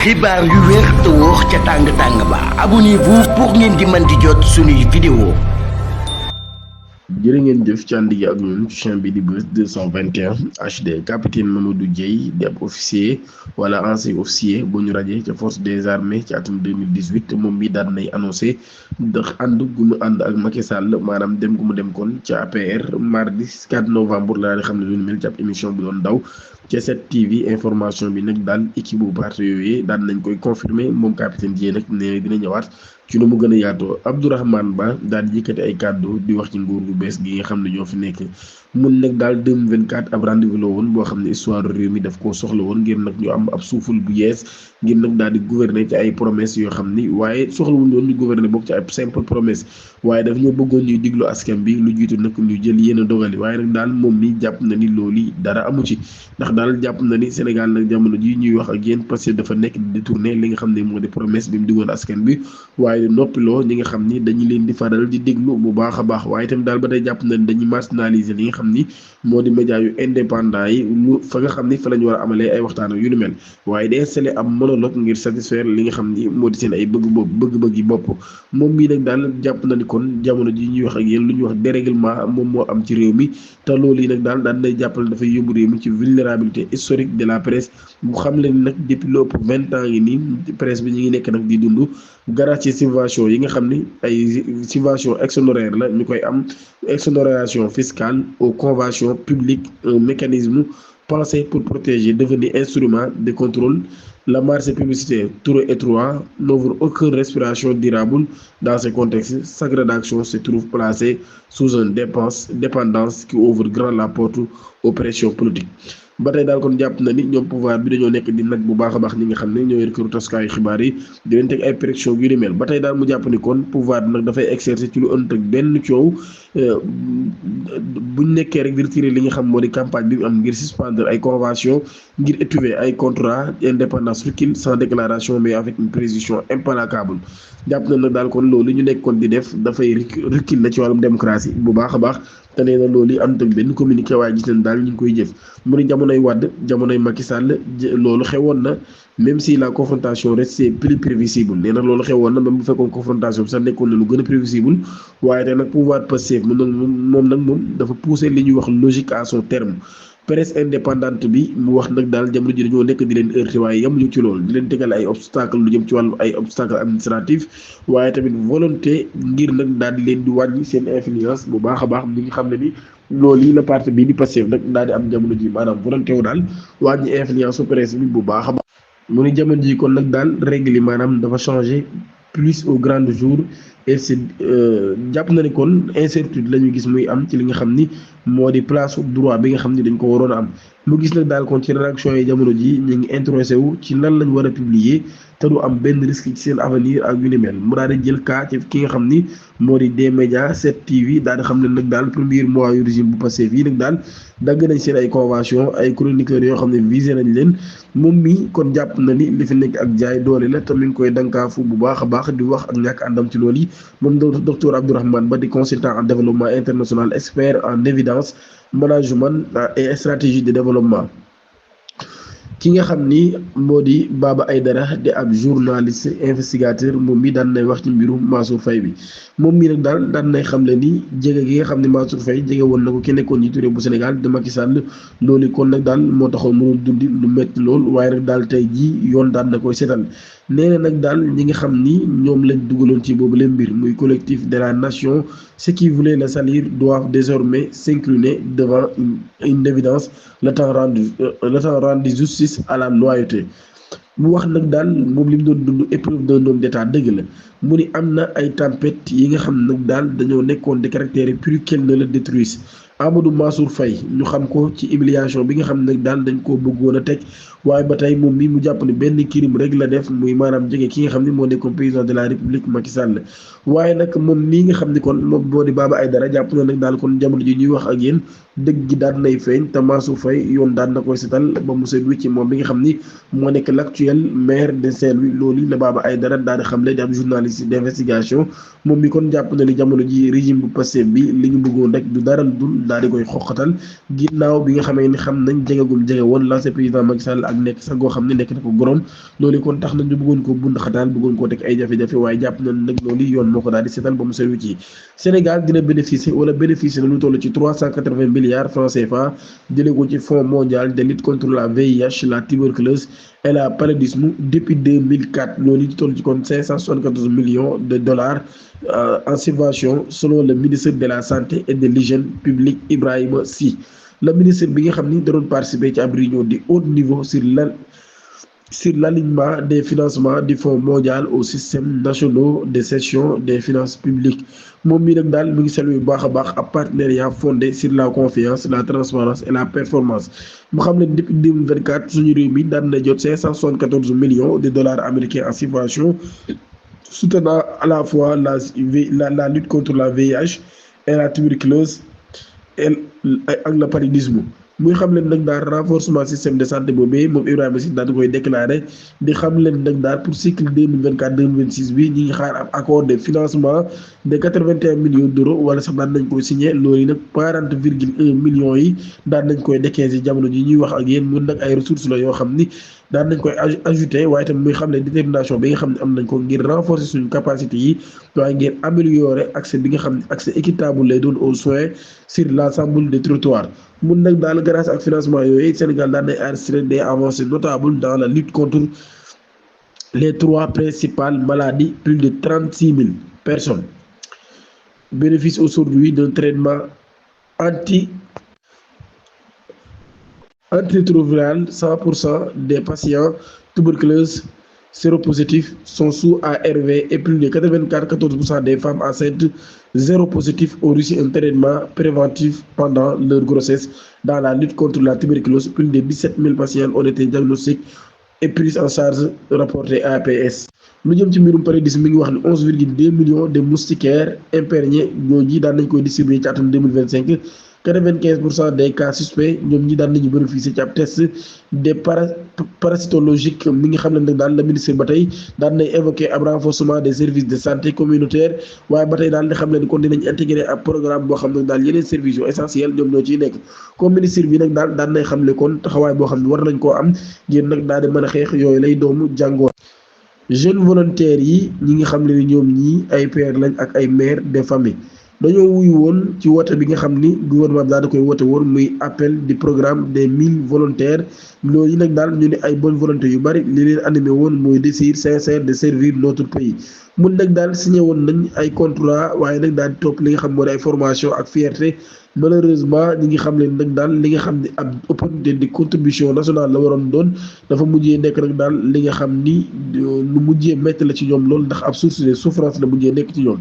xibaar yu wér te wóor ca tàng ba abonnez-vous pour ngeen di mën di jot suñuy vidéo. jërë ngeen jëf ci ànd gi ak ñun ci chaîne bi di Buzz 221 HD. capitaine Mamadou Dieye di ab officier wala ancien officier bu ñu rajee ca force des armées ci atum 2018 moom mi daan nay annoncé ndax ànd gu mu ànd ak Macky Sall maanaam dem gu mu dem kon ca APR mardi 4 novembre la di xam ne lu ñu mel ci ab émission bu doon daw ca 7TV information bi nag daal équipe bu parti yooyu daan nañ koy confirmer moom capitaine Dieye nag nee dina ñëwaat ci nu mu gën a yaatoo. Abdourahmane Ba daal di yëkkati ay kàddu di wax ci nguur gu bees gi nga xam ne ñoo fi nekk mun nag daal 2024 ab rendez-vous la woon boo xam ne histoire réew mi daf koo soxla woon ngir nag ñu am ab suuful bu yees ngir nag daal di gouverner ci ay promesses yoo xam ni waaye soxlawuñ woon ñu gouverner bokk ci ay simple promesse waaye daf ñoo bëggoon ñuy diglu askan bi lu jiitu nag ñu jël yenn dogali waaye nag daal moom mi jàpp na ni loolu dara amu ci ndax daal jàpp na ni Sénégal nag jamono ji ñuy wax ak yéen parce que dafa nekk di détourner li nga xam ne moo di promesse bi mu diggoon askan bi waaye noppiloo ñi nga xam ni dañu leen di faral di déglu bu baax a baax waaye itam daal ba tey jàpp na ni dañuy marginaliser li nga xam ni moo di média yu indépendant yi lu fa nga xam ni fa la ñu war a amalee ay waxtaan yu ni mel waaye di installé am monologue ngir satisfaire li nga xam ni moo di seen ay bëgg-bëgg yi bopp moom mii nag daal jàpp na ni kon jamono ji ñuy wax ak yéen lu ñuy wax dérèglement moom moo am ci réew mi te loolu yi nag daal daan nay jàppale dafay yóbbu réew mi ci vulnérabilité historique de la presse bu xam leen nag depuis lépp 20 ans yi nii presse bi ñu ngi nekk nag di dund grâce ci subvention yi nga xam ni ay subvention exonéraire la ñu koy am exonération fiscale aux conventions publiques, un mécanisme pensé pour protéger devenu instrument de contrôle. La marché publicitaire trop étroit n'ouvre aucune respiration durable. Dans ce contexte, chaque rédaction se trouve placée sous une dépendance qui ouvre grand la porte aux pressions politiques. ba tey daal kon jàpp na ni ñoom pouvoir bi dañoo nekk di nag bu baax a baax ñi nga xam ne ñoo yor këru taskaayu xibaar yi di leen teg ay pression yu ni mel ba tey daal mu jàpp ni kon pouvoir bi nag dafay exercer ci lu ënt ak benn coow buñ nekkee rek di retirer li nga xam moo di campagne bi mu am ngir suspendre ay convention ngir étuver ay contrat indépendance recul sans déclaration mais avec une précision implacable jàpp na nag daal kon loolu ñu nekk kon di def dafay recul la ci wàllum démocratie bu baax a baax te nee na loolu yi am tamit benn communiqué waaye gis nañ daal ñu ngi koy jëf mu ne jamonoy Wade jamonoy Macky Sall loolu xewoon na même si la confrontation restait plus prévisible nee na loolu xewoon na même bu fekkoon confrontation bi sax nekkoon na lu gën a prévisible waaye te nag pouvoir Pastef moom dafa pousser li ñuy wax logique à son terme. presse indépendante bi mu wax nag daal jamono ji dañoo nekk di leen heurté waaye yamuñu ci loolu di leen tegal ay obstacle lu jëm ci wàllu ay obstacle administratif waaye tamit volonté ngir nag daal di leen di wàññi seen influence bu baax a baax li nga xam ne ni loolu yi la parti bii di Pastef nag daal di am jamono ji maanaam volonté wu daal wàññi influence su presse bi bu baax a baax mu ni jamono ji kon nag daal règle yi maanaam dafa changé plus au grand jour et c'est jàpp na ni kon incertitude la ñu gis muy am ci li nga xam ni moo di place droit bi nga xam ni dañ ko waroon a am mu gis nag daal kon ci rédaction yi jamono ji ñu ngi intéressé wu ci lan lañ war a publier te du am benn risque ci seen avenir ak yu ni mel mu daal di jël cas ci ki nga xam ni moo di D-Média 7TV daal di xam ne nag daal premier mois yu régime bu passé fii nag daal dagg nañ seen ay convention ay chroniqueurs yoo xam ne visé nañ leen moom mi kon jàpp na ni li fi nekk ak jaay doole la te mi ngi koy dankaafu bu baax a baax di wax ak ñàkk àndam ci loolu yi moom docteur Abdourahmane Ba di consultant en développement international expert en évidence management et stratégie de développement. ki nga xam ni moo di Baba Aïdara di ab journaliste investigateur moom mi daan nay wax ci mbiru Mansour Faye bi moom mii nag daal daan nay xam le ni jege gi nga xam ne Mansour Faye jege woon na ko ki nekkoon njiitu réew bu Sénégal de Macky Sall loolu kon nag daal moo taxoon mënul dundi lu métti lool waaye nag daal tey jii yoon daan na koy seetal nee na nag daal ñi nga xam ni ñoom lañ dugaloon ci boobu leen mbir muy collectif de la nation ceux qui voulaient le salir doivent désormais s'incliner devant une évidence le temps rendu justice à la loyauté mu wax nag daal moom li mu doon dund épreuve d'un homme d'état dëgg la mu ni am na ay tempêtes yi nga xam nag daal dañoo nekkoon de caractère plus qu'elles ne le détruisent Amadou Mansour Faye ñu xam ko ci humiliation bi nga xam nag daal dañ koo bëggoon a teg waaye ba tey moom mi mu jàpp ne benn crime rek la def muy maanaam jege ki nga xam ne moo nekkoon président de la république Macky Sall waaye nag moom nii nga xam ni kon moom moo di Baba Aïdara jàpp na nag daal kon jamono ji ñuy wax ak yéen dëgg gi daan nay feeñ te Mansour Faye yoon daan na koy setal ba mu set wicc moom bi nga xam ni moo nekk l'actuel maire de Saint-Louis loolu la Baba Aïdara daal di xam le di am journaliste d'investigation moom mi kon jàpp na ni jamono ji régime bu Pastef bi li ñu bëggoon rek du dara dul daal di koy xoqatal ginnaaw bi nga xamee ni xam nañ jegegum jege woon l'ancien président Macky Sall ak nekk sax goo xam ne nekk na ko gorom loolu kon tax na ñu bëggoon ko bund xataal bëggoon koo teg ay jafe-jafe waaye jàpp nañ nag loolu yoon moo ko daal di seetal ba mu seetlu ci Sénégal dina bénéficier na lu toll ci 380 milliards francs CFA jëlee ko ci fonds mondial de lutte contre la VIH la tuberculose et la paludisme depuis 2004 loolu ci toll ci kon 574 millions de dollars en subvention selon le ministre de la santé et de l'hygiène publique Ibrahima Sy le ministre bi nga xam ni da doon participer ci ab réunion de haut niveau sur l'alignement des financements du Fonds mondial au système national de gestion des finances publiques moom mii nag daal mi ngi salué bu baax a baax ab partenariat fondé sur la confiance la transparence et la performance mu xam ne depuis 2024 suñu réew mi daan na jot 574 millions de dollars américains en subvention soutenant à la fois la lutte contre la VIH et la tuberculose ak le paludisme muy xam leen nag daal renforcement système de santé boobee moom Ibrahima Sy daal di koy déclaré di xam leen nag daal pour cycle 2024 2026 bi ñi ngi xaar ab accord de financement de 81 millions d'euros wala sax daan nañ koy signé loolu nag 40,1 millions yi daan nañ koy décaissé jamono ji ñuy wax ak yéen mun nag ay ressources la yoo xam ni daan nañ koy ajouté waaye tamit muy xam ne détermination bi nga xam ne am nañ ko ngir renforcer suñu capacité yi waaye ngir améliorer accès bi nga xam ne accès équitable lay doon aux soins sur l'ensemble des territoires mun nag daal grâce ak financement yooyu Sénégal daan nay enregistré des avancées notables dans la lutte contre les 3 principales maladies. Plus de 36 000 personnes bénéficient aujourd'hui d'un traitement antirétroviral. 100% des patients tuberculeux séropositifs sont sous ARV et plus de 14% des femmes enceintes séropositifs ont reçu un traitement préventif pendant leur grossesse. Dans la lutte contre la tuberculose, plus de 17 000 patients ont été diagnostiqués et pris en charge, rapporté APS. lu jëm ci mbirum paludisme mi ngi wax ne 11,2 millions de moustiquaires imprégnés ñoo ji daan nañ koy distribuer ci atum 2025 95% des cas suspects ñoom ñi daan nañu bénéficier ci ab test des parasitologiques mi ngi xam ne nag daal la ministre ba tey daan nay évoquer ab renforcement des services de santé communautaire waaye ba tey daal di xam ne ni kon dinañ intégrer ab programme boo xam ne daal yeneen services yu essentiels ñoom ñoo ciy nekk comme ministre bi nag daal daan nay xam ne kon taxawaay boo xam ne war nañ koo am ngir nag daal di mën a xeex yooyu lay doomu jàngoor. jeunes volontaires yi ñi ngi xam ne ni ñoom ñii ay pères lañ ak ay mères de famille dañoo wuyu woon ci woote bi nga xam ni gouvernement bi daal da koy woote woon muy appel du programme des 1000 volontaires loolu yi nag daal ñu ne ay bonne volonté yu bari li leen animé woon mooy désir sincère de servir notre pays mun nag daal signé woon nañ ay contrat waaye nag daal di topp li nga xam moo di ay formation ak fierté malheureusement ñi ngi xam leen nag daal li nga xam ne ab opportunité de contribution nationale la waroon doon dafa mujjee nekk nag daal li nga xam ni lu mujjee métti la ci ñoom loolu ndax ab source de souffrance la mujjee nekk ci ñoom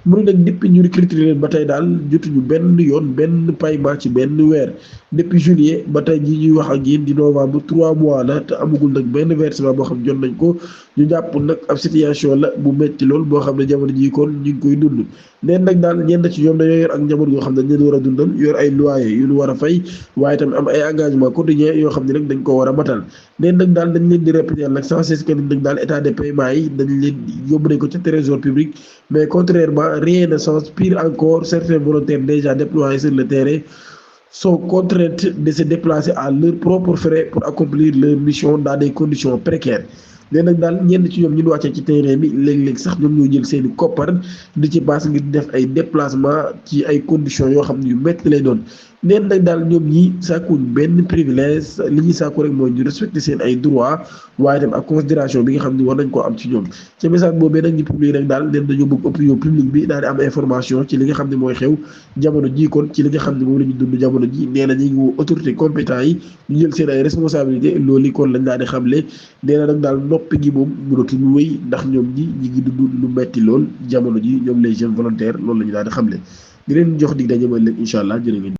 mu nag depuis ñu recruter leen ba tey daal jotuñu benn yoon benn paiement ci benn weer depuis juillet ba tey jii ñuy wax ak yéen di novembre 3 mois la te amagul nag benn versement boo xam jot nañ ko ñu jàpp nag ab situation la bu métti lool boo xam ne jamono jii kon ñu ngi koy dund neen nag daal ñenn ci ñoom dañoo yor ak njaboot yoo xam ne dañ leen war a dundal yor ay loyer yu ñu war a fay waaye tamit am ay engagement quotidien yoo xam ne nag dañ ko war a matal neen nag daal dañ leen di répéter nag sans cesse que nag daal état de paiement yi dañ leen yóbbu nañ ko ca trésor public mais contrairement rien ne change. Pire encore, certains volontaires déjà déployés sur le terrain sont contraints de se déplacer à leurs propres frais pour accomplir leur mission dans des conditions précaires. léegi nag daal ñenn ci ñoom ñu wàccee ci terrain bi léeg-léeg sax ñoom ñoo jël seeni koppar di ci paas ngir def ay déplacement ci ay conditions yoo xam ne yu métti lay doon neen nag daal ñoom ñi sàkkuñ benn privilège li ñuy sàkku rek mooy ñu respecter seen ay droits waaye tam ak considération bi nga xam ne war nañ koo am ci ñoom ca message boobee nag ñu publier rek daal neen dañoo bëgg opinion publique bi daal di am information ci li nga xam ne mooy xew jamono ji kon ci li nga xam ne moom la ñu dund jamono ji nee na ñu ngi woo autorité compétent yi ñu jël seen ay responsabilité loolu kon lañ daal di xamle nee na nag daal noppi gi moom mënatuñu wéy ndax ñoom ñi ngi dund lu metti lool jamono ji ñoom les jeunes volontaires loolu la ñu daal di xamle di leen jox dig daje ba leen incha allah jërë ngeen